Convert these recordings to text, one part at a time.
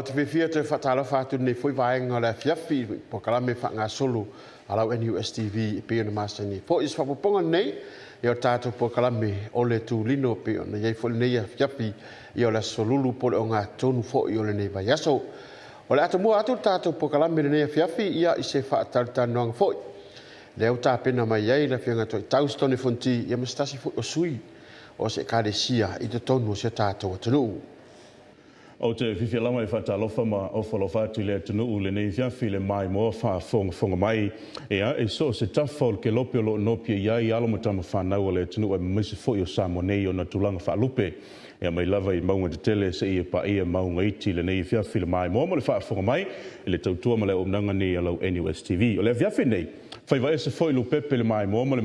te fiafia toe faatalofa atu lenei foi vaega o le afiafi i polokalame faagasolo a lau NUS TV e pei ona masani foi i se faaopoopoga lenei ia o tatou polokalame o le tulino e pei ona i ai foi lenei afiafi ia o le aso Lulu po o le ogatotonu foi o lenei vaiaso. O le a tomua atu le tatou polokalame lenei afiafi ia i se faatalatalanoaga foi lea ua tapena mai ai le Afioga Toetau Sitone Fonti ia ma se tasi foi o sui o se Ekalesia i totonu o si o tatou atunuu. Ou te fiafia lava e faatalofa ma ofo alofa atu i le atunuu i lenei afiafi i le maimoa faafogafoga mai. Ia, e so o se tafa o le kelope o lo o nopiai ai alo ma tama fanau a le atunuu aemaise foi o Samoa nei i ona tulaga faalupe. Ia, mai lava i mauga tetele seia paia mauga iti i lenei afiafi i le maimoa ma le faafofoga mai i le tautua ma le auaunaga nei a lau NUS TV. O le afiafi nei, faiva ese foi lupepe le maimoa ma le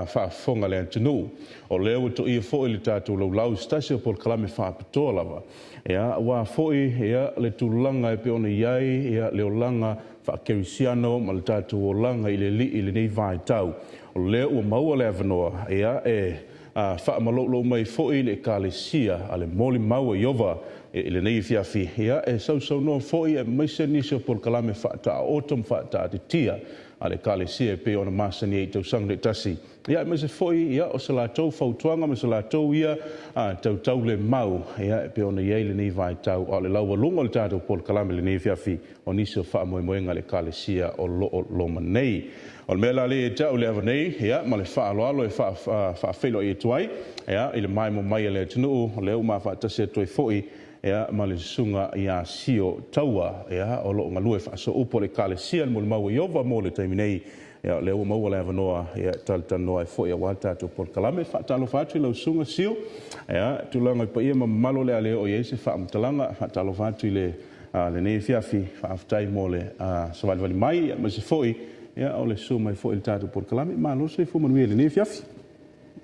faafofoga a le atunuu. O lea ua toia foi le tatou laulau i se tasi o polokalame faapitoa lava, ia, aua foi, ia, le tulaga e pei ona i ai, ia, le olaga faakerisiano ma le tatou olaga i le Alii i lenei vaitau. O lea ua maua le avanoa, ia, e faamaloulou mai foi le Ekalesia a le Molimau a Ieova i lenei afiafi, ia, e sausaunoa foi aemaise nisi o polokalame faataaoto ma faataatitia a le Ekalesia e pei ona masani ai i tausaga taitasi. Ia, aemaise foi, ia, o se latou fautuaga ma se latou ia tautaulemau, ia, e pei ona i ai lenei vaitau, a o le laualuga o le tatou polokalame i lenei afiafi o nisi o faamoemoega a le Ekalesia o lo o loma nei. O le mea la lea ia te au le ava nei, ia, ma le faaaloalo e faafeiloai atu ai, ia, i le maimoa mai a le atunuu, o lea ua ma faatasi atu ai foi, ia, ma le susuga ia Sio Taua, ia, o lo o galue faasooupu a le Ekalesia le Molimau a Ieova mo le taimi nei. Ia, o lea ua maua le avanoa, ia, e talatalanoa ai foi aua le tatou polokalame. Faatalofa atu i lau susuga Sio, ia, tulaga i paia ma mamalu o le a le oo i ai se faamatalaga. Faatalofa atu i le lenei afiafi, faafetai mo le savalivali mai, aemaise foi, ia, o le susu mai foi i le tatou polokalame. Malo le soifua manuia i lenei afiafi.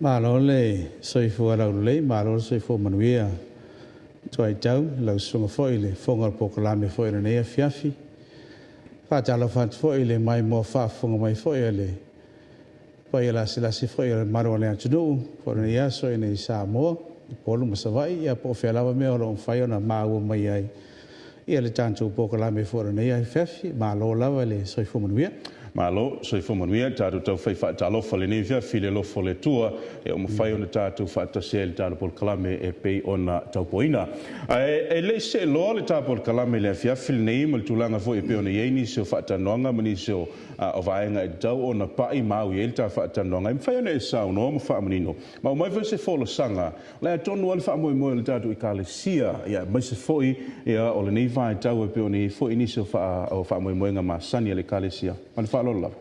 Malo le soifua laulelei, malo le soifua manuia Tuaitau, lau susuga foi i le fofoga o le polokalame foi o lenei afiafi. Faatalofa atu foi i le maimoa faafofoga mai foi a le paia lasilasi foi o le mamalu o le atunuu foi o lenei aso i inei i Samoa, Upolu ma Savaii, ia po o fea lava mea o lo o mafai ona maua mai ai ia le tatou polokalame foi o lenei afiafi. Malo lava le soifua manuia. Malo, soifua manuia, tatou taufai faatalofa i lenei afiafi i le alofa o le Atua ua mafai ona tatou faatasi ai i le tatou polokalame e pei ona taupuaina. Ae e le i see loa le tatou polokalame i le afiafi lenei ma le tulaga foi e pei ona i ai nisi o faatalanoaga ma nisi o vaega e tatau ona pai ma au i ai le ta faatalanoaga, e mafai ona e saunoa ma faamanino ma aumai foi se folasaga o le a tonu lava le faamoemoe o le tatou Ekalesia, aemaise foi o lenei vaitau e pei ona i ai foi nisi o faamoemoega masani a le Ekalesia. Ma le faaaloalo lava.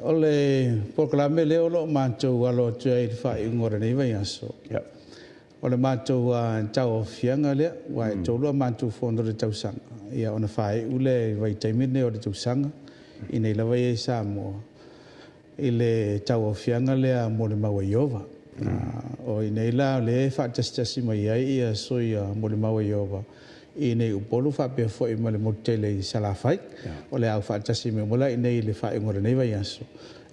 O le polokalame lea o lo o matou alo atu ai i le faaiuga o lenei vaiaso, o le matou tauaofiaga lea, aua e 3 a matou fono i le tausaga, ia ona faaiu lea i le vaitaimi lenei o le tausaga, inei lava ia i Samoa, i le tauaofiaga lea Molimau a Ieova. O inei la o lea e faatasitasi mai ai ia sui a Molimau a Ieova i inei i Upolu faapea foi ma le motu tele i Salafai. O le au faatasi mai uma la inei i le faaiuga o lenei vaiaso,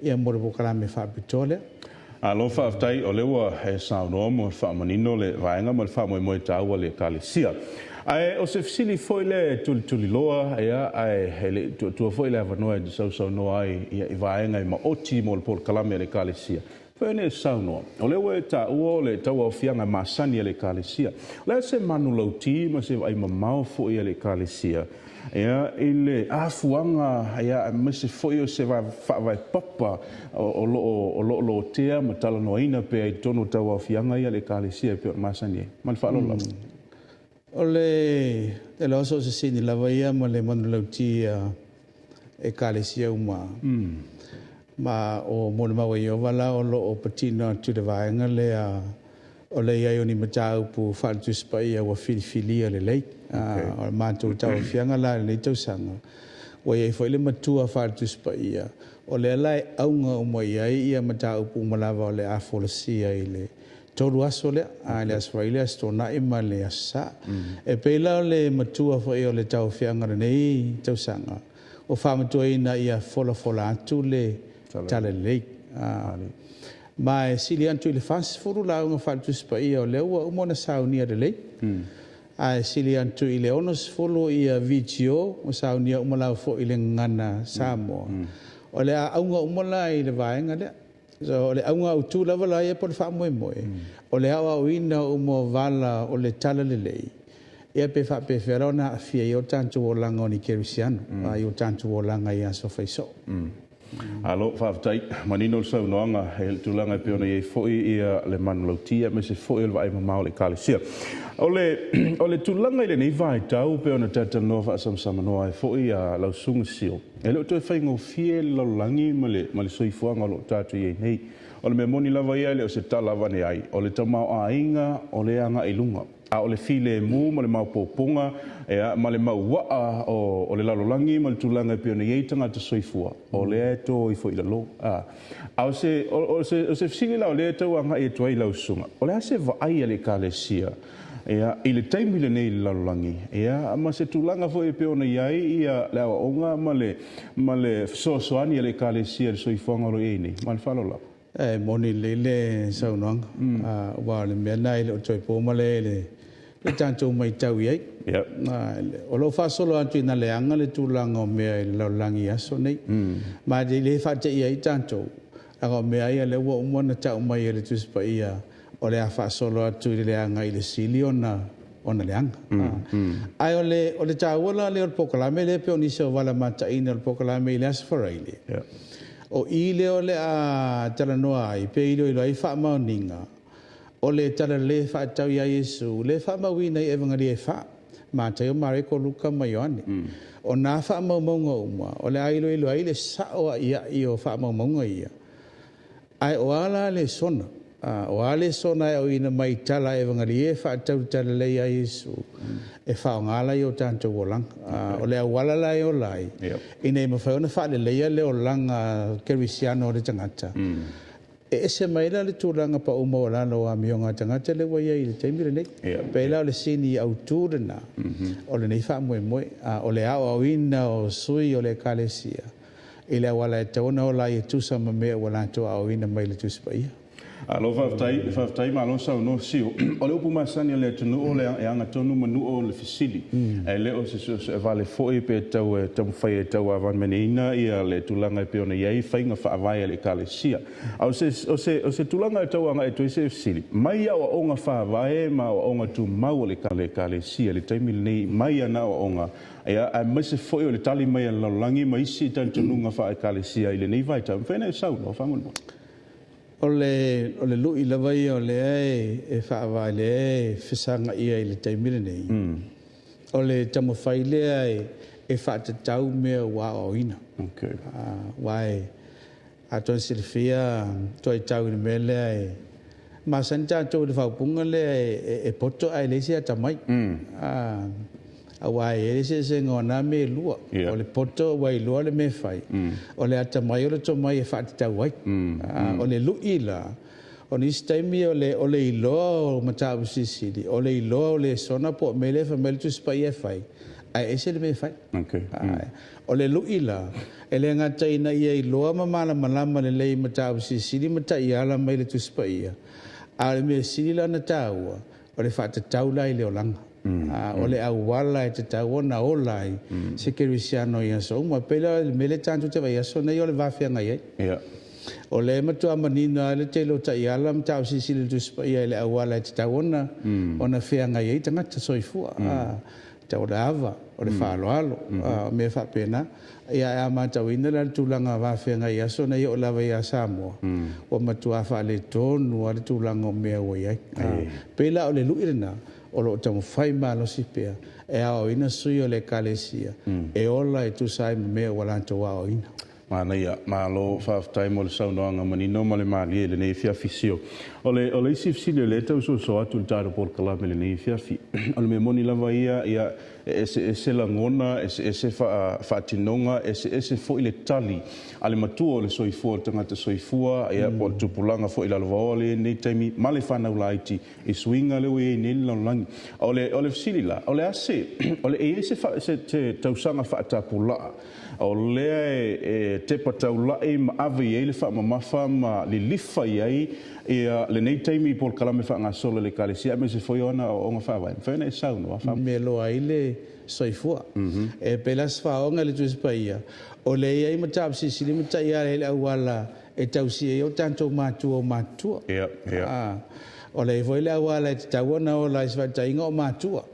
ia mo le polokalame faapitoa lea. Malo faafetai, o lea ua e saunoa ma faamanino le vaega ma le faamoemoe taua o le Ekalesia. Ae o se fesili foi lea e tulituliloa, ia, ae e le i tuuatua foi le avanoa e te sausaunoa ai, ia, i vaega e maoti mo le polokalame a le Ekalesia. Fai ona e saunoa, o lea ua e taua o le tauaofiaga masani a le Ekalesia. O le a se manulauti ma se vaai mamao foi a le Ekalesia, ia, i le afuaga, ia, aemaise foi o se faavae papa o lo o lotea ma talanoaina pea i totonu o tauaofiaga ia a le Ekalesia e pei ona masani ai? Ma le faaaloalo lava. O le iloa so o se sini lava ia ma le manulauti a Ekalesia uma. Ma o Molimau a Ieova la o lo o patino atu i le vaega lea o le i ai o ni mataupu faale-Tusi Paia ua filifilia lelei. O le matou tauaofiaga la i lenei tausaga, ua i ai foi le matua faale-Tusi Paia, o lea la e auga uma i ai ia mataupu uma lava o le a folasia i le 3 aso lea, le Aso Faraile, le Aso Toonai ma le Aso Sa. E pei la o le matua foi o le tauaofiaga o lenei tausaga, ua faamatuaina ia folafola atu le talalelei. Ma e sili atu i le 40 lauga faale-Tusi Paia o lea ua uma ona saunia lelei. Ae sili atu i le 60 ia VGO ua saunia uma lau fo'i i le gagana Samoa. O le aauga uma la i le vaega lea. So, o le auga autu lava la ia po o le faamoemoe, o le aoaoina uma o vala o le talalelei, ia pe faapefea la ona aafia ai o tatou olaga o ni kerisiano, i o tatou olaga i aso faisoo. Alo, faafetai, manino le saunoaga e le tulaga e pei ona i ai foi ia le manulauti aemaise foi o le vaai mamao o le Ekalesia. O le tulaga i lenei vaitau pe ona talatalanoa faasamsamanoa ai foi a lau susuga Sio, e le o toe faigofie le lalolagi ma le soifuaga o lo o tatou i ai nei. O le mea moni lava ia e le o se tala avane ai, o le tamaoaiga o le agai i luga. A o le filemu ma le maopoopoga ma le mauaa o le lalolagi ma le tulaga e pei ona i ai tagata soifua, o lea e to ifo i lalo. A o se fesili la o lea e tau agai atu ai lau susuga, o le a se vaai a le Ekalesia i le taimi lenei i le lalolagi, ma se tulaga foi e pei ona i ai le aoaoga ma le fesoasoani a le Ekalesia i le soifuaga o lo o i ai nei? Ma le faaaloalo lava. E moni lelei le saunoaga, aua o le mea lena e le o toe po ma le le tatou matau i ai. O lo o faasolo atu ina leaga le tulaga o mea i le lalolagi i aso nei. Ma e le faateia ai tatou, leaga o mea ia lea ua uma ona tau mai e le Tusi Paia, o le a faasolo atu i le leaga i le sili ona leaga. Ae o le taua la lea o le polokalame lea pe o nisi o vala mataina o le polokalame i le Aso Faraile. O i lea o le a talanoa ai, pe iloilo ai faamaoniga, o le talalelei e faatatau ia Iesu, le faamauina i Evangelia e fa, Mataio, Mareko, Luka ma Ioane. O nā faamaumauga uma, o le a iloilo ai le sao aiai o faamaumauga ia. Ae o a la le sona, o a le sona e auina mai tala Evangelia e faatatau i talalelei ia Iesu, e faaaoga la i o tatou olaga. O le auala la e ola ai, ina ia mafai ona faaleleia le olaga kerisiano o le tagata. E ese mai la le tulaga pauma o lalo o amioga a tagata le ua iai i le taimi lenei. Pe la o le sini autu lena, o lenei faamoemoe, o le aoaoina o sui o le Ekalesia, i le auala e tatau ona ola ai e tusa ma mea ua latou aoaoina mai le Tusi Paia. Alo, faafetai, faafetai, malo saunoa Sio. O le upu masani o le atunuu o le e agatonu manua o le fesili. E le o se suesuevale foi pe tau e taumafai e tauavagameaina ia le tulaga e pei ona i ai faiga faavae a le Ekalesia. A o se tulaga e tau agai atu ai se fesili, mai aoaoga faavae ma aoaoga tumau o le Ekalesia i le taimi lenei, mai ana aoaoga, aemaise foi o le tali mai a le lalolagi ma isi talitonuga faa-Ekalesia i lenei vaitau. Mafai ona e saunoa faamolemole? O le lui lava ia o lea e faavae lea e fesagaia i le taimi lenei. O le taumafai lea e faatatau mea ua aoaoina. Aua e atonu silafia toaitau i le mea lea e masani tatou i le faaupuga lea e poto ae leai se atamai. Aua e i ai le eseesega o na mea e lua. O le poto ua iloa le mea e fai. O le atamai o le tomai e faatatau ai. O le lui la, o nisi taimi o le iloa o mataupu silisili, o le iloa o le sona po o mea lea e fai mai le Tusi Paia e fai, ae ese le mea e fai. O le lui la, e le gata ina ia iloa ma malamalama lelei mataupu silisili ma taiala mai le Tusi Paia, a o le mea sili la ona taua, o le faatatau la i le olaga. O le auala e tatau ona ola ai se kerisiano i aso uma. Pei la le mea lea tatou te vaai aso nei o le vafeagai ai. O le matua manino lava le tele o taiala ma mataupu silisili i le Tusi Paia i le auala e tatau ona feagai ai tagata soifua. Tau o le ava, o le faaaloalo, o mea faapena. Ia e a matauina la le tulaga vafeagai i aso nei o lava ia Samoa, ua matua faaletonu lava le tulaga o mea ua i ai. Pei la o le lui lena, o lo o taumafai malosi pea e aoaoina sui o le Ekalesia, e ola e tusa ai ma mea ua latou aoaoina. Manaia, malo faafetai mo le saunoaga manino ma le malie i lenei afiafi Sio. O le isi fesili o lea e tau soasoa atu i le tatou polokalame i lenei afiafi. O le mea moni lava ia, E eseese lagona, eseese faatinoga, eseese foi le tali a le matua o le soifua o le tagata soifua, ia po o le tupulaga foi lalovaoa lenei taimi ma le fanau laiti i suiga lea ua i ai nei le lalolagi. O le fesili la, o le a se, o le e i ai se tausaga faatapulaa o lea e tepa taulai ma ave i ai le faamamafa ma lilifa i ai ia lenei taimi i polokalame faagasolo a le Ekalesia aemaise foi o ana aoaoga faavae? Mafai ona e saunoa Me loa ai le soifua. E pei la se faaoga i le Tusi Paia, o le i ai mataupu silisili ma taiala i le auala e tausia ai o tatou matua o matutua. O le foi le auala e tatau ona ola ai se faataitaiga o matua.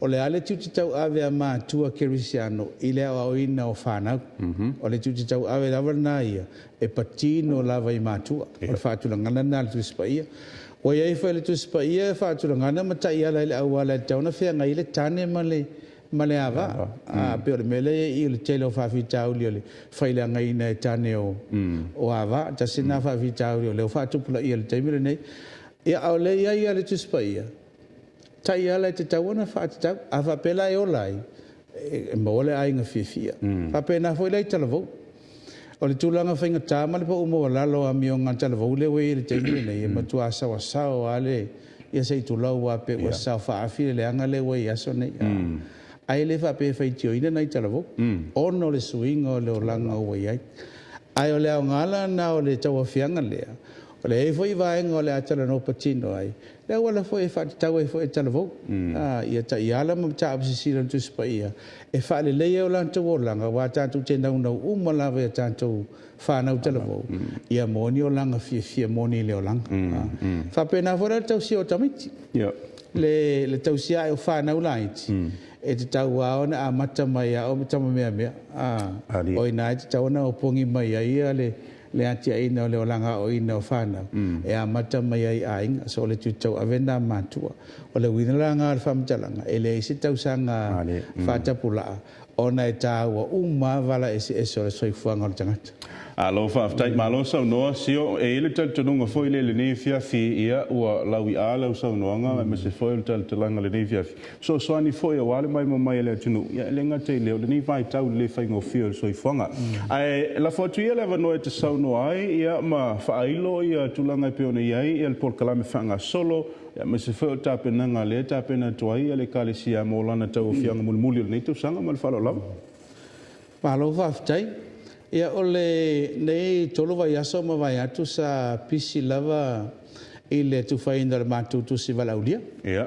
O le a le tiute tauave a matua kerisiano i le aoaoina o fanau. O le tiute tauave lava lena ia, e patino lava i matua. O le faatulagaga lena a le Tusi Paia. Ua i ai foi le Tusi Paia e faatulagana ma taiala i le auala e tatau ona feagai le tane ma le ava. Pe o le mea lea i le tele o faafitauli o le faileagaina e tane o ava. Tasi lena faafitauli o lea ua faatupulaia i le taimi lenei. Ia, a o lea i ai le Tusi Paia, taiala e tatau ona faatatau. A faapea la e ola ai, e maua le aiga fiafia. Faapena foi la i talavou. O le tulaga faigata ma le pau maualalo o amioga talavou lea ua i ai i le taimi lenei, e matua saoasao lava le ia se i tulou lava pe ua sao faaafi le leaga lea ua i aso nei. Ae le faapea e faitioina nai talavou, ona o le suiga o le olaga ua i ai. Ae o le aoga la na o le tauaofiaga lea, o le ai foi vaega o le a talanoa patino ai, le auala foi e faatatau ai foi e talavou. Ia taiala ma mataupu silisili o le Tusi Paia, e faaleleia o latou olaga, aua tatou te naunau uma lava i a tatou fanau talavou, ia maua ni olaga fiafia moni i le olaga. Faapena foi la le tausia o tamaiti. Le tausia ai o fanau laiti, e tatau lava ona amata mai a o tama meamea. O ina e tatau ona opogi mai ai ia le atiaina o le olaga aoina o fanau, e amata mai ai aiga. So o le tiute tauave lena a matua. O le uiga la lena o le faamatalaga, e leai se tausaga faatapulaa, ona e taua uma vala eseese o le soifuaga o le tagata. Alo faafetai, malo saunoa Sio. E i ai le talitonuga foi le lenei afiafi, ia ua laui'a lau saunoaga aemaise foi o le talatalaga lenei afiafi. Fesoasoani foi aua le maimoa mai a le atunuu. Ia e le gata i lea, o lenei vaitau le faigofie o le soifuaga. Ae lafo atu ia le avanoa e te saunoa ai, ia ma faailo ia tulaga e pei ona i ai ia le polokalame faagasolo, aemaise foi o tapenaga lea e tapena atu ai le Ekalesia mo lana tauaofiaga mulimuli o lenei tausaga ma le faaaloalo lava. Malo faafetai. Ia o le nei 3 vaiaso ma vai atu sa pisi lava i le tufaina o le matou tusi valaaulia.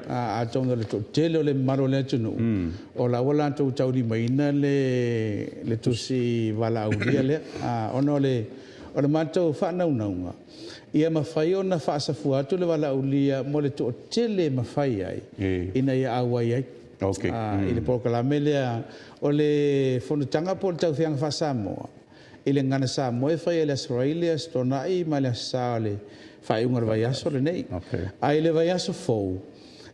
Atonu o le toatele o le mamalu o le atunuu, o la ua latou taulimaina le tusi valaaulia lea. Ona o le matou faanaunauga, ia mafai ona faasafua atu le valaaulia mo le toatele e mafai ai, ina ia auai ai. I le polokalame lea, o le fonotaga po o le taufiaga faa-Samoa, i le gagana Samoa e fai e le Aso Faraile, Aso Toonai ma le Aso Sa o le faaiuga o le vaiaso lenei. Ae i le vaiaso fou,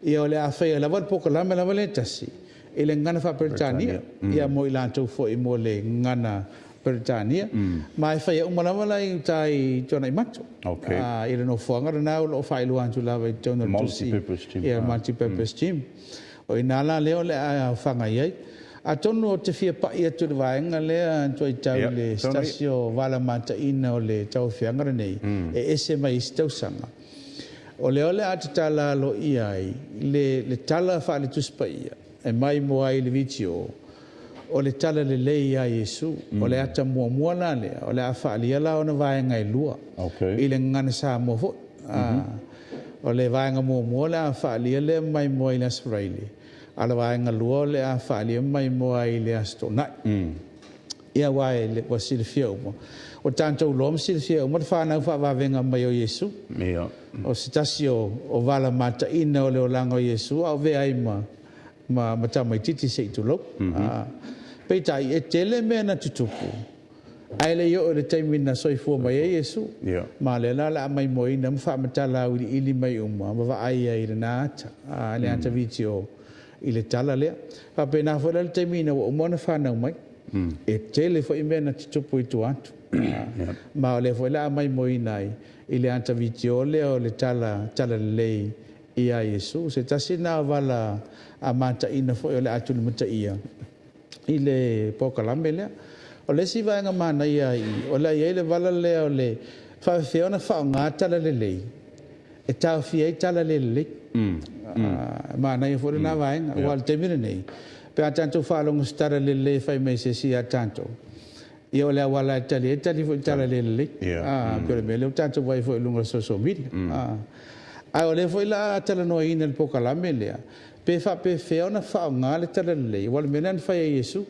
ia o le a faia lava le polokalame lava le tasi, i le gagana faa-Peretania, ia mo i latou foi mo le gagana Peretania. Ma e faia uma lava la i uta i Tuanaimato. I le nofoaga lena o lo o faailoa atu lava i totonu o le tusi. Multi-purpose gym. Ia, multi-purpose gym. O ina la lea o le a ofaga i ai. Atonu o te fia pai atu le vaega lea tuaitau le se tasi o vala mataina o le tauaofiaga lenei, e ese mai isi tausaga. O lea o le a tatala aloaia ai le tala faale-Tusi Paia e mai moa ai le VTO, o le tala lelei ia Iesu. O le ata muamua la lea, o le a faalia la ona vaega e lua i le gagana Samoa foi. O le vaega muamua o le a faalia lea mai moa i le Aso Faraile, a o le vaega lua o le a faalia mai moa i le Aso Toonai. Ia aua ua silafia uma. O tatou loa ma silafia uma le fanau faavavega mai o Iesu. O se tasi o vala mataina o le olaga o Iesu, a o vea ai ma tamaititi se i tulou. Peitai, e tele mea na tutupu, ae le i oo i le taimi na soifua mai ai Iesu. Ma lea la o le a maimoaina ma faamatala auiliili mai uma ma vaai ai i lena ata, le ata VTO i le tala lea. Faapena foi la le taimi ina ua uma ona fanau mai. E tele foi mea na tutupu i tua atu. Ma o lea foi la a maimoaina ai i le ata VTO lea o le tala, tala lelei. Iā Iesu. Se tasi lena o vala a mataina foi o le a tulimataia i le polokalame lea. O le isi vaega manaia i i, o le a i ai le vala lea o le faafefea ona faaaoga talalelei e taofia ai tala le lelei. Manaia foi lena vaega, aua o le taimi lenei, pe a tatou faalogo i se tala le lelei e fai mai e se isi ia tatou, ia o le auala e tali ai, e tali foi i tala le lelei. Pei o le mea lea ua tatou vaai foi i luga o le social media. Ae o lea foi o le a talanoaina i le polokalame lea, pe faapefea ona faaaoga le talalelei, aua o le mea lea na fai e Iesu.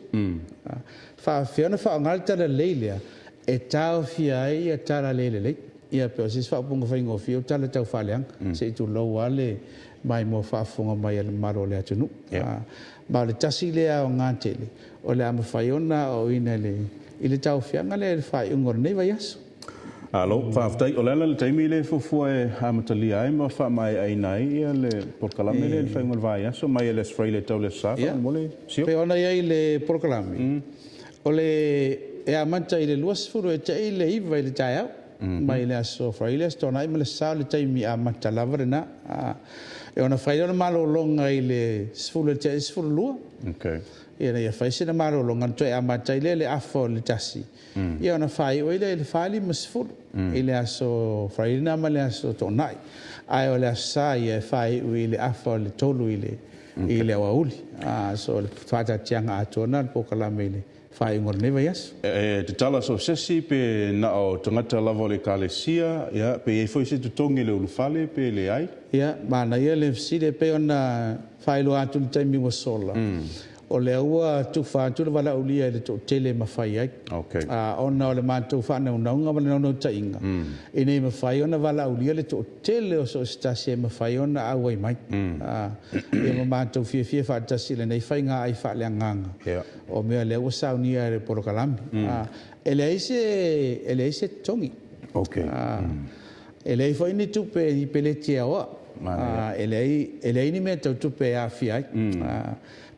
Faapefea ona faaaoga le talalelei lea e taofia ai ia tala le lelei. Ia pei o se isi faaupuga faigofie o tala taufaaleaga, se i tulou lava le maimoa faafofoga mai a le mamalu o le atunuu. Ma o le tasi lea aoga tele o le a mafai ona aoaoina i le tauaofiaga lea i le faaiuga o lenei vaiaso. Malo, faafetai. O le a la le taimi lea e fuafua e amatalia ai ma faamaeaina ai le polokalame lea i le faaiuga o le vaiaso mai le Aso Faraile e tau i le Aso Sa faamolemole, Sio? Pei ona i ai le polokalame, o le e amata i le 20 e te i le 9 i le taeao, mai le Aso Faraile, Aso Toonai ma le Aso Sa, o le taimi amata lava lena. E ono fai lea o le malologa i le 10 i le te i 12. Ina ia fai sina malologa ona toe amata ai lea i le afa o le 1. Ia ona faaiu ai lea i le 4:50 i le Aso Faraile lena ma le Aso Toonai. Ae o le Aso Sa ia e faaiu i le afa o le 3 i le aoauli. So o le faataatiaga atoa lena o le polokalame i le faaiuga o lenei vaiaso. E tatala so o se isi pe na o tagata lava o le Ekalesia, ia, pe i ai foi se totogi i le ulufale pe leai? Ia, manaia le fesili e pei ona faailoa atu i le taimi ua sola, o lea ua tufa atu le valaaulia i le toatele e mafai ai. Ona o le matou faanaunauga ma le naunautaiga, ina ia mafai ona valaaulia le toatele o so o se tasi e mafai ona auai mai. Ia ma matou fiafia faatasi i lenei faiga ai faaleagaga, o mea lea ua saunia e le polokalame. E leai se, e leai se totogi. E leai foi ni tupe i peleti e aoa. E leai, e leai ni mea tau tupe e aafia ai.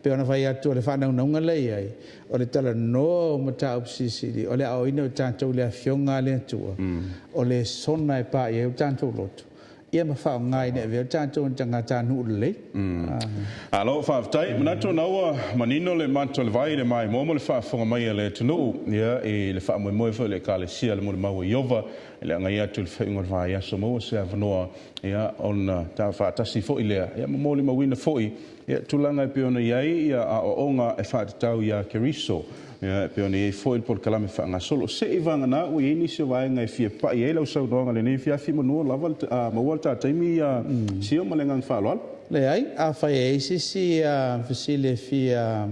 Pei ona fai atu o le faanaunauga lea e i ai, o le talanoa o mataupu silisili, o le aoaoina o tatou i le Afioga a le Atua, o le sona e paia ai o tatou loto, ia ma faaaoga ina ia avea tatou ma tagatanuu lelei. Malo faafetai. Manatu ona ua manino le mato o le vai i le maimoa ma le faafofoga mai a le atunuu, ia, i le faamoemoe foi o le Ekalesia le Molimau a Ieova i le agai atu i le faaiuga o le vaiaso, maua se avanoa, ia, ona faatasi foi lea, ia, ma molimauina foi, ia, tulaga e pei ona i ai, ia, aoaoga e faatatau iā Keriso, ia, e pei ona i ai foi le polokalame faagasolo. Se i vagana ua i ai nisi o vaega e fia pai ai lau saunoaga i lenei afiafi, manua lava le, maua le ta taimi, ia, Sio, ma le agaga faaaloalo. Leai, afai e i ai se isi fesili e fia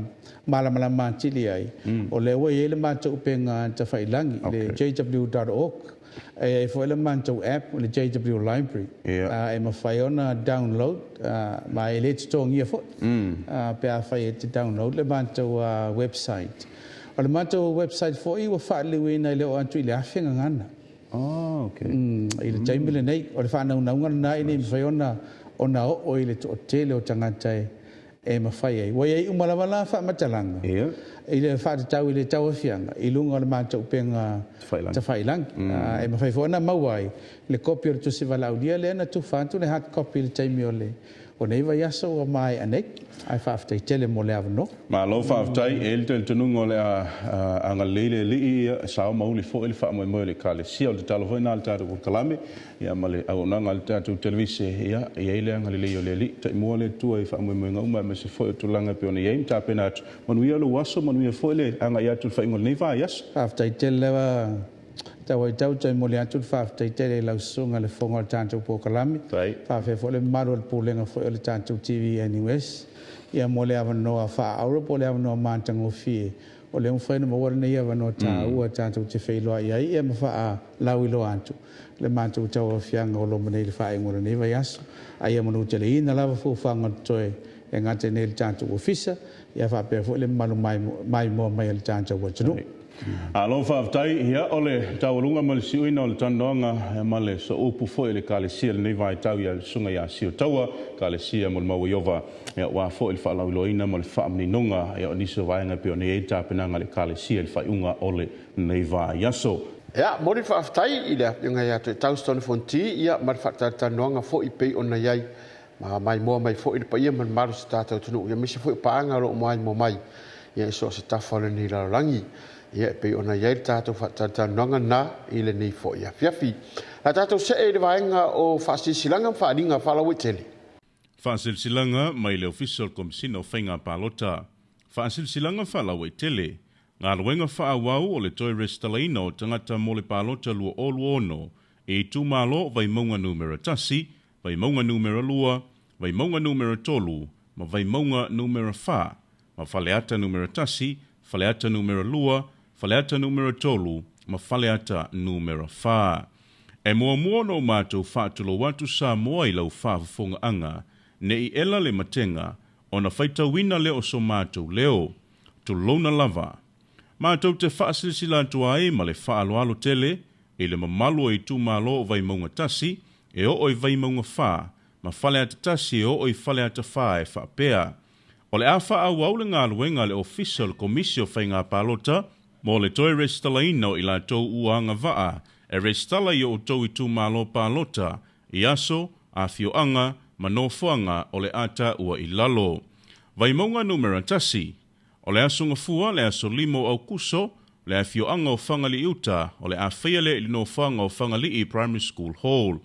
malamalama atili ai, o lea ua i ai le matou upega tafailagi, le jw.org. E i ai foi le matou app, le JW Library, e mafai ona download, ma e le totogia foi, pe afai e te download le matou website. O le matou website foi ua faaliliuina i le oo atu i le 1000 gagana. I le taimi lenei, o le faanaunauga lena ina ia mafai ona oo i le toatele o tagata e mafai ai. Ua i ai uma lava la faamatalaga i le faatatau i le tauaofiaga i luga o le matou upega tafailagi. E mafai foi ona maua ai le kopi o le tusi valaaulia lea na tufa atu le hard copy i le taimi o le o nei vaiaso ua maea nei. Ae faafetai tele mo le avanoa. Malo faafetai. E i ai le talitonuga o le a agalelei le Alii, ia sao ma uli foi le faamoemoe o le Ekalesia. O le tatalo foi lena a le tatou polokalame, ia ma le auaunaga a le tatou televise, ia i ai le agalelei o le Alii. Taimua le Atua i faamoemoega uma aemaise foi o tulaga e pei ona i ai ma tapena atu. Manuia lou aso, manuia foi le agai atu i le faaiuga o lenei vaiaso. Faafetai tele lava Tauaitau, toe momoli atu le faafetai tele i lau susuga i le Fofoga o le tatou polokalame. Faafetai foi le mamalu o le Pulega foi o le tatou TVNUS ia mo le avanoa faaauro po o le avanoa matagofie o lea ua mafai ona maua lenei avanoa taua tatou te feiloai ai ia ma faalauiloa atu le matou tauaofiaga o loma nei i le faaiuga o lenei vaiaso. A ia manuteleina lava fuafuaga o totoe e gata nei i le tatou ofisa ia faapea foi le mamalu maimoa mai o le tatou atunuu. Malo faafetai. Ia, o le taualuga ma le siuina o le talanoaga ma le sooupu foi o le Ekalesia i lenei vaitau ia le Susuga ia Sio Taua, Ekalesia Molimau Ieova, ia aua foi le faalauiloaina ma le faamaninoga ia o nisi o vaega e pei ona i ai le tapenaga a le Ekalesia i le faaiuga o lenei vaiaso. Ia, momoli le faafetai i le Afioga ia Toetau Stone Fonti, ia, ma le faatalatalanoaga foi pei ona i ai. Ma maimoa mai foi le paia ma le mamalu o si o tatou atunuu, aemaise foi o paaga o lo o maimoa mai i so o se tafa o lenei lalolagi. Ia, e pei ona i ai le tatou faatalatalanoaga lena i lenei foi afiafi. O le a tatou see i le vaega o faasilasilaga ma faaaliga faalauaitele. Faasilasilaga mai le Ofisa o le Komesina o Faiga Palota. Faasilasilaga faalauaitele. Galuega faaauau o le toe resitalaina o tagata mo le Palota 2026 i itumalo o Vaimauga Numera 1, Vaimauga Numera 2, Vaimauga Numera 3 ma Vaimauga Numera 4, ma Faleata Numera 1, Faleata Numera 2, Faleata Numera 3 ma Faleata Numera 4. E muamua ona ou matou faatulou atu Samoa i lau faafofogaaga, ne i ela le matega, ona faitauina lea o so matou leo. Tulouna lava. Matou te faasilasila atu ai ma le faaaloalo tele i le mamalu o itumalo o Vaimauga 1 e oo i Vaimauga 4 ma Faleata 1 e oo i Faleata 4 e faapea, O le a faaauau le galuega a le Ofisa o le Komisi o Faiga Palota mo le toe resitalaina o i latou ua agavaa e resitala i o outou itumalo palota i aso, afioaga ma nofoaga o le a taua i lalo. Vaimauga Numera 1, O le Aso Gafua, le aso 5 o Aukuso, le afioaga o Fagalii-uta, o le a faia lea i le nofoaga o Fagalii Primary School Hall.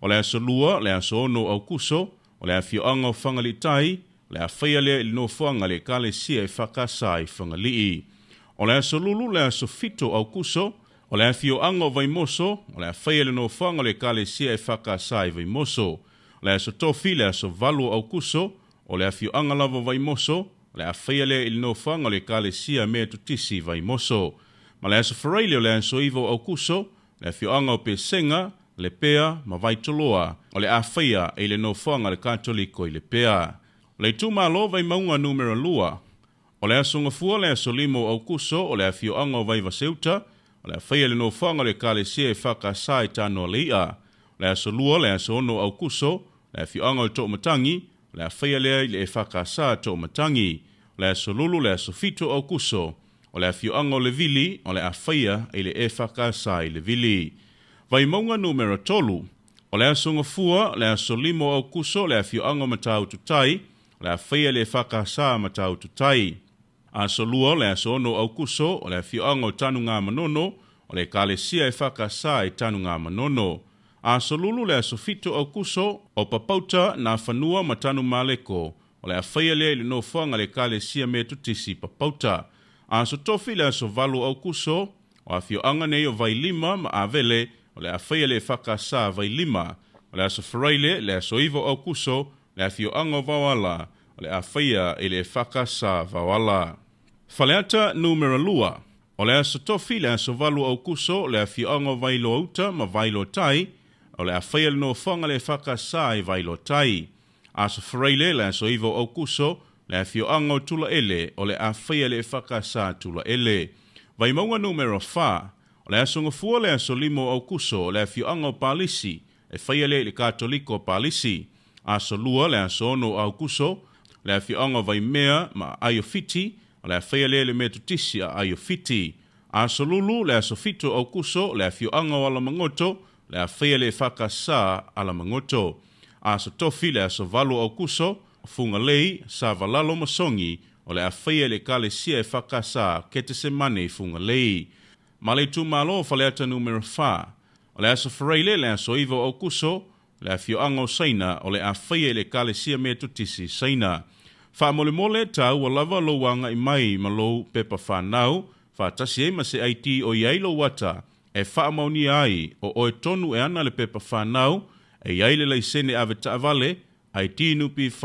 O le Aso Lua, le aso 6 o Aukuso, o le afioaga o Fagalii-tai, o le a faia lea i le nofoaga a le Ekalesia EFKS i Fagalii. O le Aso Lulu, le aso 7 o Aukuso, o le afioaga o Vaimoso, o le a faia i le nofoaga o le Ekalesia EFKS i Vaimoso. O le Aso Tofi, le aso 8 o Aukuso, o le afioaga lava o Vaimoso, o le a faia lea i le nofoaga o le Ekalesia Metotisi i Vaimoso. Ma le Aso Faraile o le aso 9 o Aukuso, le afioaga o Pesega, Lepea ma Vaitoloa, o le a faia i le nofoaga a le Katoliko i Lepea. O le itumalo Vaimauga Numera 2, o le Aso Gafua le aso 5 o Aukuso, o le afioaga o Vaivaseuta, o le a faia i le nofoaga o le Ekalesia EFKS i Tanoalei'a. O le Aso Lua le aso 6 o Aukuso, o le afioaga o Toomatangi, o le a faia lea i le EFKS Toomatangi. O le Aso Lulu le aso 7 o Aukuso, o le afioaga o Levili, o le a faia i le EFKS i Levili. Vaimauga Numera 3, o le Aso Gafua, le aso 5 o Aukuso, le afioaga o Matautu-tai, o le a faia i le EFKS Matautu-tai. Aso Lua, le aso 6 o Aukuso, o le afioaga o Tanugamanono, o le Ekalesia EFKS i Tanugamanono. Aso Lulu, le aso 7 o Aukuso, o Papauta, Nafanua ma Tanumaleko, o le a faia lea i le nofoaga a le Ekalesia Metotisi i Papauta. Aso Tofi, le aso 8 o Aukuso, o afioaga nei o Vailima ma Avele, o le a faia le EFKS Vailima. O le Aso Faraile, le aso 9 o Aukuso, le afioaga o Vaoala, o le a faia i le EFKS Vaoala. Faleata Numera 2, o le Aso Tofi, le aso 8 o Aukuso, le afioaga o Vailoa-uta ma Vailoa-tai, o le a faia le nofoaga a le EFKS i Vailoa-tai. Aso Faraile, le aso 9 o Aukuso, le afioaga o Tulaele, o le a faia le EFKS Tulaele. Vaimauga Numera 4, o le Aso Gafua, le aso 5 o Aukuso, o le afioaga o Palisi, e faia lea i le Katoliko o Palisi. Aso Lua, le aso 6 o Aukuso, le afioaga o Vaimea ma Aiofiti, o le a faia lea i le Metotisi a Aiofiti. Aso Lulu, le aso 7 o Aukuso, le afioaga o Alamagoto, o le a faia le EFKS Alamagoto. Aso Tofi, le aso 8 o Aukuso, Fugalei, Savalalo ma Sogi, o le a faia i le Ekalesia EFKS Ketesemane i Fugalei. Ma le itumalo o Faleata Numera 4, o le Aso Faraile, le aso 9 o Aukuso, le afioaga o Saina, o le a faia i le Ekalesia Metotisi i Saina. Faamolemole, taua lava lou agai mai ma lou pepa fanau, faatasi ai ma se ID o i ai lou ata e faamaonia ai o oe tonu e ana le pepa fanau, e i ai le laisene avetaavale, ID NPF,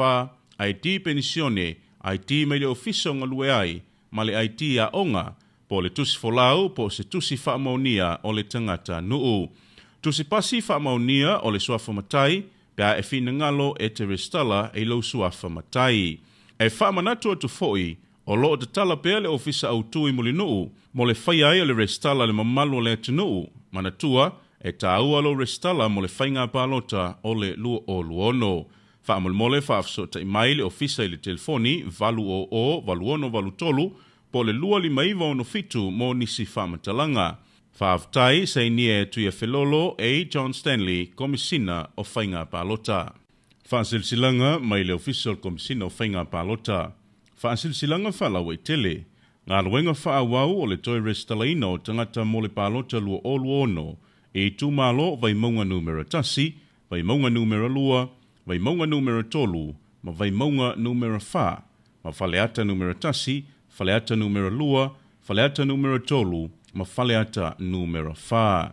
ID penisione, ID mai le ofisa o galue ai, ma le ID aoga, po o le tusi folau po o se tusi faamaonia o le tagata nuu. Tusi pasi faamaonia o le suafa matai, pe a e finagalo e te resitala i lou suafa matai. E faamanatu atu foi, o lo o tatala pea le Ofisa Autu i Mulinuu mo le faia ai o le resitala a le mamalu o le atunuu. Manatua, e taua lou resitala mo le faiga palota o le 2026. Faamolemole faafesootai mai le Ofisa i le telefoni 800 8683 po o le 25967 mo nisi faamatalaga. Faafetai, sainia e Tuiafelolo A. John Stanley, Komesina o Faiga Palota. Faasilasilaga mai le Ofisa o le Komesina o Faiga Palota. Faasilasilaga faalauaitele. Galuega faaauau o le toe resitalaina o tagata mo le palota 2026 i itumalo o Vaimauga Numera 1, Vaimauga Numera 2, Vaimauga Numera 3 ma Vaimauga Numera 4, ma Faleata Numera 1, Faleata Numera 2, Faleata Numera 3 ma Faleata Numera 4.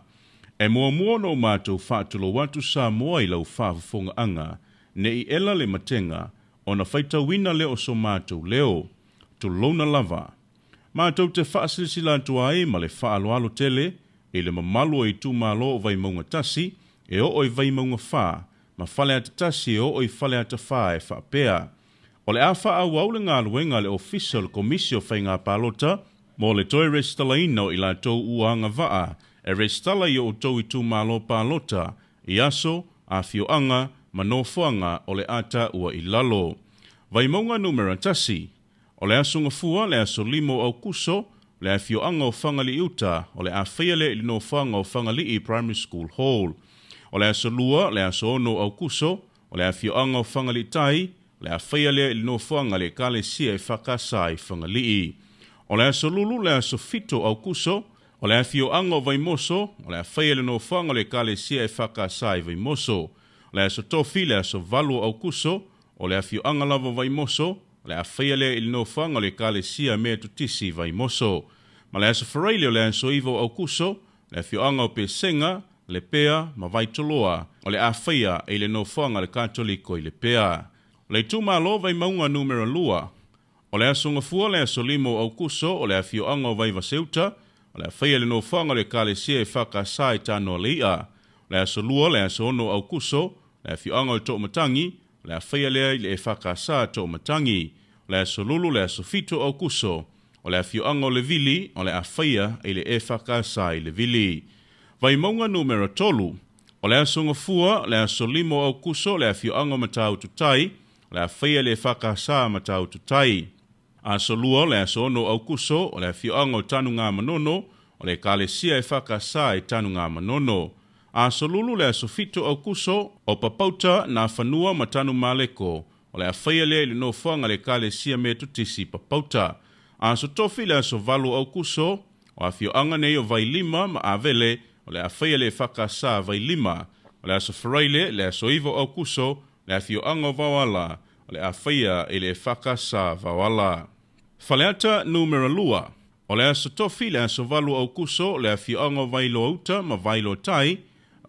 E muamua ona ou matou faatulou atu Samoa i lau faafofogaaga, ne i ela le matega, ona faitauina lea o so matou leo. Tulouna lava. Matou te faasilasila atu ai ma le faaaloalo tele i le mamalu o itumalo o Vaimauga 1 e oo i Vaimauga 4 ma Faleata 1 e oo i Faleata 4 e faapea, O le a faaauau le galuega a le Ofisa o le Komisi o Faiga Palota mo le toe resitalaina o i latou ua agavaa e resitala i o outou itumalo palota i aso, afioaga ma nofoaga o le a taua i lalo. Vaimauga Numera 1, O le Aso Gafua, le aso 5 o Aukuso, le afioaga o Fagalii-uta, o le a faia lea i le nofoaga o Fagalii Primary School Hall. O le Aso Lua, le aso 6 o Aukuso, o le afioaga o Fagalii-tai, o le a faia lea i le nofoaga a le Ekalesia EFKS i Fagalii. O le Aso Lulu, le aso 7 o Aukuso, o le afioaga o Vaimoso, o le a faia i le nofoaga o le Ekalesia EFKS i Vaimoso. O le Aso Tofi, le aso 8 o Aukuso, o le afioaga lava o Vaimoso, o le a faia lea i le nofoaga o le Ekalesia Metotisi i Vaimoso. Ma le Aso Faraile o le aso 9 o Aukuso, le afioaga o Pesega, Lepea ma Vaitoloa, o le a faia i le nofoaga a le Katoliko i Lepea. O le itumalo Vaimauga Numera 2, o le Aso Gafua le aso 5 o Aukuso, o le afioaga o Vaivaseuta, o le a faia i le nofoaga o le Ekalesia EFKS i Tanoalei'a. O le Aso Lua le aso 6 o Aukuso, le afioaga o Toomatangi, o le a faia lea i le EFKS Toomatangi. O le Aso Lulu le aso 7 o Aukuso, o le afioaga o Levili, o le a faia i le EFKS i Levili. Vaimauga Numera 3, o le Aso Gafua, le aso 5 o Aukuso, le afioaga o Matautu-tai, o le a faia i le EFKS Matautu-tai. Aso Lua, le aso 6 o Aukuso, o le afioaga o Tanugamanono, o le Ekalesia EFKS i Tanugamanono. Aso Lulu, le aso 7 o Aukuso, o Papauta, Nafanua ma Tanumaleko, o le a faia lea i le nofoaga a le Ekalesia Metotisi i Papauta. Aso Tofi, le aso 8 o Aukuso, o afioaga nei o Vailima ma Avele, o le a faia le EFKS Vailima. O le Aso Faraile, le aso 9 o Aukuso, le afioaga o Vaoala, o le a faia i le EFKS Vaoala. Faleata Numera 2, o le Aso Tofi, le aso 8 o Aukuso, le afioaga o Vailoa-uta ma Vailoa-tai,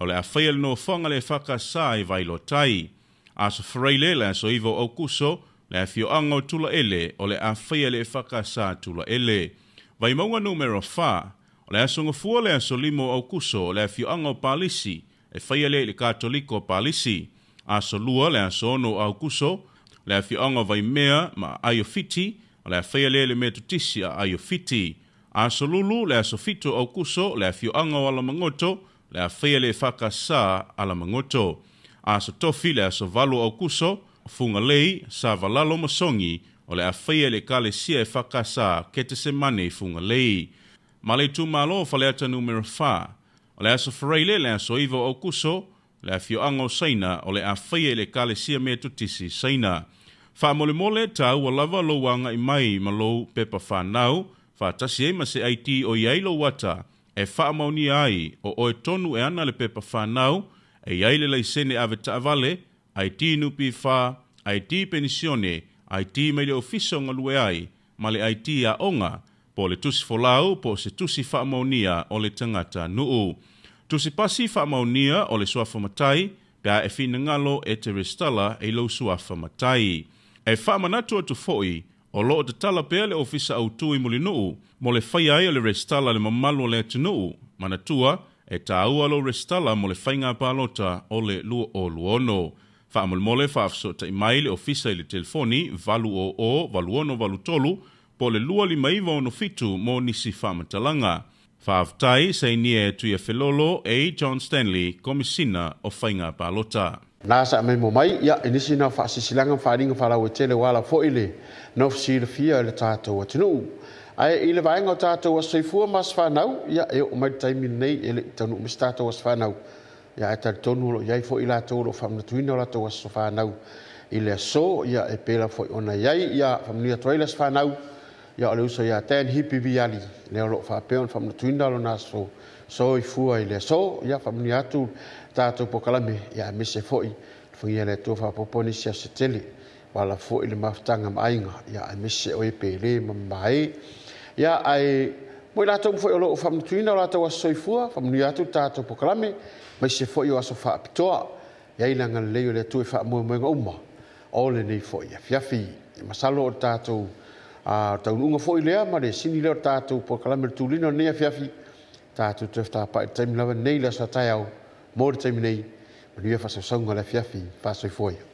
o le a faia le nofoaga le EFKS i Vailoa-tai. Aso Faraile, le aso 9 o Aukuso, le afioaga o Tulaele, o le a faia le EFKS Tulaele. Vaimauga Numera 4, o le Aso Gafua, le aso 5 o Aukuso, le afioaga o Palisi, e faia lea i le Katoliko o Palisi. Aso Lua, le aso 6 o Aukuso, le afioaga o Vaimea ma Aiofiti, o le a faia lea i le Metotisi a Aiofiti. Aso Lulu, le aso 7 o Aukuso, le afioaga o Alamagoto, o le a faia le EFKS Alamagoto. Aso Tofi, le aso 8 o Aukuso, Fugalei, Savalalo ma Sogi, o le a faia i le Ekalesia EFKS Ketesemane i Fugalei. Ma le itumalo o Faleata Numera 4, o le Aso Faraile, le aso 9 o Aukuso, le afioaga o Saina, o le a faia i le Ekalesia Metotisi i Saina. Faamolemole, taua lava lou agai mai ma lou pepa fanau, faatasi ai ma se ID o i ai lou ata e faamaonia ai o oe tonu e ana le pepa fanau, e i ai le laisene ave taavale, ID NPF, ID penisione, ID mai le ofisa o galue ai, ma le ID aoga, po o le tusi folau po o se tusi faamaonia o le tagata nuu. Tusi pasi faamaonia o le suafa matai, pe a e finagalo e te resitala i lou suafa matai. E faamanatu atu foi, o lo o tatala pea le Ofisa Autu i Mulinuu mo le faia ai o le resitala i le mamalu o le atunuu. Manatua, e taua lou resitala mo le faiga palota o le 2026. Faamolemole faafesootai mai le Ofisa i le telefoni 800 8683 po o le 25967 mo nisi faamatalaga. Faafetai, sainia e Tuiafelolo A. John Stanley, Komesina o Faiga Palota. Na sa memo mai, ia, i nisi na faasisilaga ma faaaliga faalauaitele ua ala foi le nofo silafia e le tatou atunuu. Ae i le vaega o tatou aso soifua ma aso fanau, ia, e oo mai le taimi lenei e le i taunuu mai se tatou aso fanau. Ia ae talitonu o loo iai foi latou o loo faamanatuina o latou aso fanau i le aso, ia e pei lava foi ona iai. Ia faamanuia atu ai le aso fanau, ia o le uso ia Dan Hipi Viali lea o loo faapea ona faamanatuina lona aso soifua i le aso. Ia faamanuia atu tatou polokalame, ia aemaise foi alofagia le Atua faaopoopo nisi aso se tele ua foi le mafutaga ma aiga, ia aemaise o e pele ma mamae. Ia ae mo i latou foi o loo faamanatuina o latou aso soifua, faamanuia atu le tatou polokalame aemaise foi o aso faapitoa. Iai le agalelei o le Atua i faamoemoega uma o lenei foi afiafi. Masalo o le tatou taunuuga foi lea ma le sini lea o le tatou polokalame o le tulina o lenei afiafi. Tatou toe fetapai i le taimi lava nei le aso a taeao mo le taimi nei. Manuia faasausauga o le afiafi. Faasoifua ia.